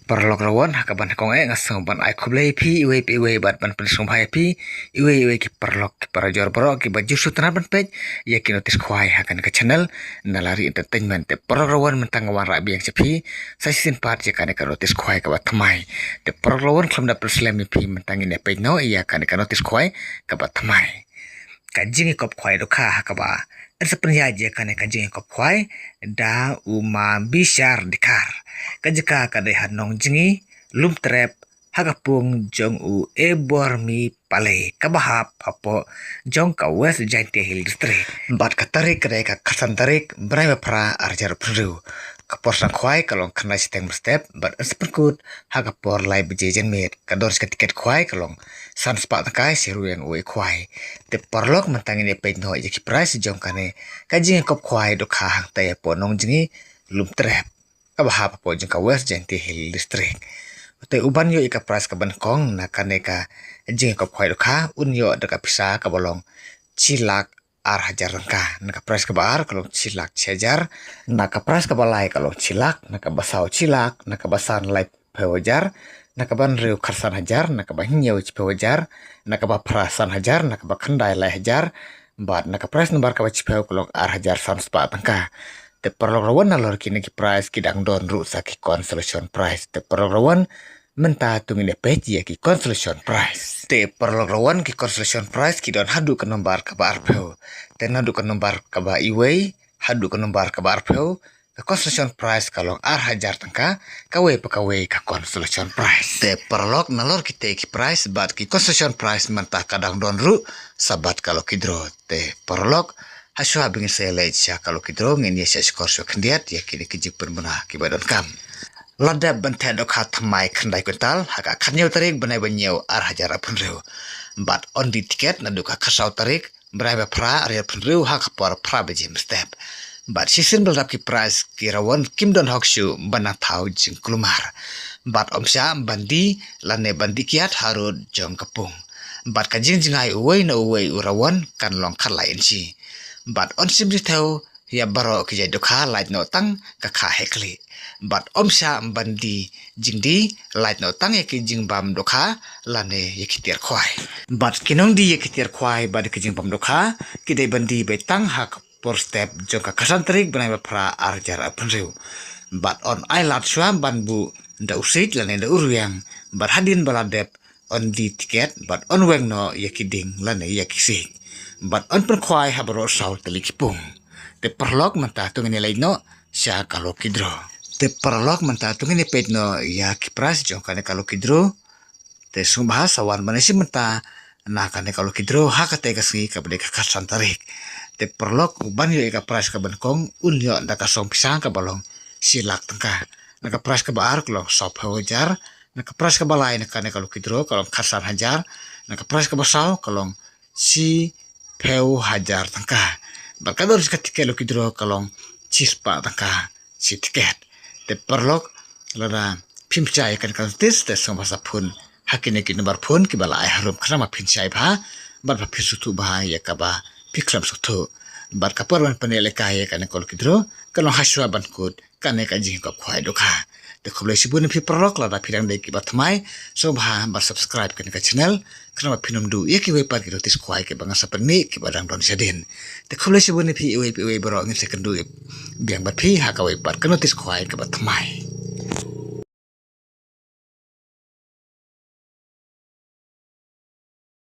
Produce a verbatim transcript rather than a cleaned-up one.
paralok rawan, ha kaba nyngkong eh nga sngewbha ban ai khublei ïa phi iwei pa iwei bad ban pynsngewbha ïa phi iwei iwei ki paralok ki parajor baroh kiba ju sngewtynnat ban peit ïa ki notice khwai ha kane ka channel Nalari Entertainment. Te paralok rawan, mynta nga wanrah biang sha phi sa shisien pat ïa kane ka notice khwai kaba thymmai. Te paralok rawan, khlem da pynslem ïa phi, mynta ngin ïa peit noh ïa kane ka notice khwai kaba thymmai. Ka jingïakop khwai dohkha ha kaba yn sa pynïaid ïa kane ka jingïakop khwai da u Ma Bishar Dkhar. Ka jaka ka dei ha Nongjngi, Lumtrep, ha ka pung jong u Ebormi Pale, kaba hap hapoh jong ka West Jaintia Hills District. Bad ka tarik ka dei ka khatsan tarik, bnai ba phra, ar hajar arphew hynriew. Ka por sdang khwai ka long khyndai shiteng mynstep bad yn sa pynkut ha ka por lai baje janmiet. Ka dor jong ka tiket khwai ka long san spah tyngka shi ryngwiang uwei u khwai. Te paralok, mynta ngin ïa peit noh ïa ki price jong kane ka jingïakop khwai dohkha hangtai hapoh Nongjngi, Lumtrep, kaba hap hapoh jong ka West Jaintia Hills District. Te uban ïoh ïa ka price kaba nyngkong na kane ka jingïakop khwai dohkha un ïoh da ka pisa kaba long shi lak ar hajar tyngka. Na ka price kaba ar ka long shi lak shi hajar. Na ka price kaba lai ka long shi lak. Na kaba saw shi lak. Na kaba san laiphew hajar. Na kaba hynriew khatsan hajar. Na kaba hynñiew shiphew hajar. Na kaba phra san hajar. Na kaba khyndai lai hajar. Bad na ka price number kaba shiphew ka long ar hajar san spah tyngka. Te paralok rawan, nalor kine ki price ki dang don ruh sa ki consolation price. Te paralok rawan, mynta to ngin ïa peit ïa ki consolation price. Te paralok rawan, ki consolation price ki don haduh ka number kaba arphew. Te naduh ka number kaba iwei haduh ka number kaba arphew, ka consolation price ka long ar hajar tyngka, kawei pa kawei ka consolation price. Te paralok, nalor kitei ki price bad ki consolation price mynta ka dang don ruh sa bad ka lucky draw. Te paralok, ha shuwa ba ngin sa ïaleit sha ka lucky draw, ngin ïa shah shkor shuwa khyndiat ïa kine ki jingpynbna kiba donkam. La dep ban theh dohkha thymmai khyndai kwintal ha ka khathynñiew tarik bnai ba hynñiew, ar hajar arphew hynriew. Bad yn die tiket naduh ka khatsaw tarik bnai ba phra, ar hajar arphew hynriew, ha ka por phra baje mynstep. Bad shisien ba la dap ki price, ki rawan kim don hok shuh ban nang thaw jingkulmar. Bad ym shah ban die lane ban die kiad harud jong ka pung. Bad ka jingjngai uwei na uwei u rawan kan long khatlai inshi. Bad yn shim jingthew ïa baroh ki jait dohkha, lait noh tang ka kha heh khlieh. Bad ym shah ban die jingdie, lait noh tang ïa ki jingbam dohkha lane ïa ki tiar khwai. Bad ki nongdie ïa ki tiar khwai bad ki jingbam dohkha ki dei ban die beit tang ha ka por step jong ka khatsan tarik bnai ba phra, ar hajar arphew hynriew. Bad yn ailad shuwa ban buh da u siej lane da u rwiang. Bad hadien ba la dep, yn die tiket bad yn weng noh ïa ki dieng lane ïa ki siej. Bad yn pynkhwai ha baroh saw tylli ki pung. Te paralok, mynta to ngin ïa leit noh sha ka lucky draw. Te paralok, mynta to ngin ïa peit noh ïa ki price jong kane ka lucky draw. Te sngewbha sa wan ban ïashim bynta na kane ka lucky draw ha katei ka sngi kaba dei ka khatsan tarik. Te paralok, uban ïoh ïa ka price kaba nyngkong un ïoh da ka song pisa kaba long shi lak tyngka. Na ka price kaba ar ka long sawphew hajar. Na ka price kaba lai na kane ka lucky draw ka long khatsan hajar. Na ka price kaba saw ka long shiphew hajar tyngka. Bad ka dor jong ka tiket lucky draw ka long shispah tyngka shi tiket. Te paralok, lada phim shai ïa kane ka notice, te sngewbha sa phone ha kine ki number phone kiba la ai harum, khnang ba phin shai bha bad ba phin sngewthuh bha ïa kaba phi khlem sngewthuh. Bad ka por ban pynïalehkai ïa kane ka lucky draw ka long ha shuwa ban kut kane ka jingïakop khwai dohkha. Te khublei shibun ïa phi paralok, lada phi dang dei kiba thymmai, sngewbha ban subscribe kane ka channel, khnang ba phin ym duh ïa kiwei pat ki notice khwai kiba ngan sa pynmih kiba dang don shadien. Te khublei shibun ïa phi iwei pa iwei baroh, ngin sa ïakynduh biang bad phi ha kawei pat ka notice khwai kaba thymmai.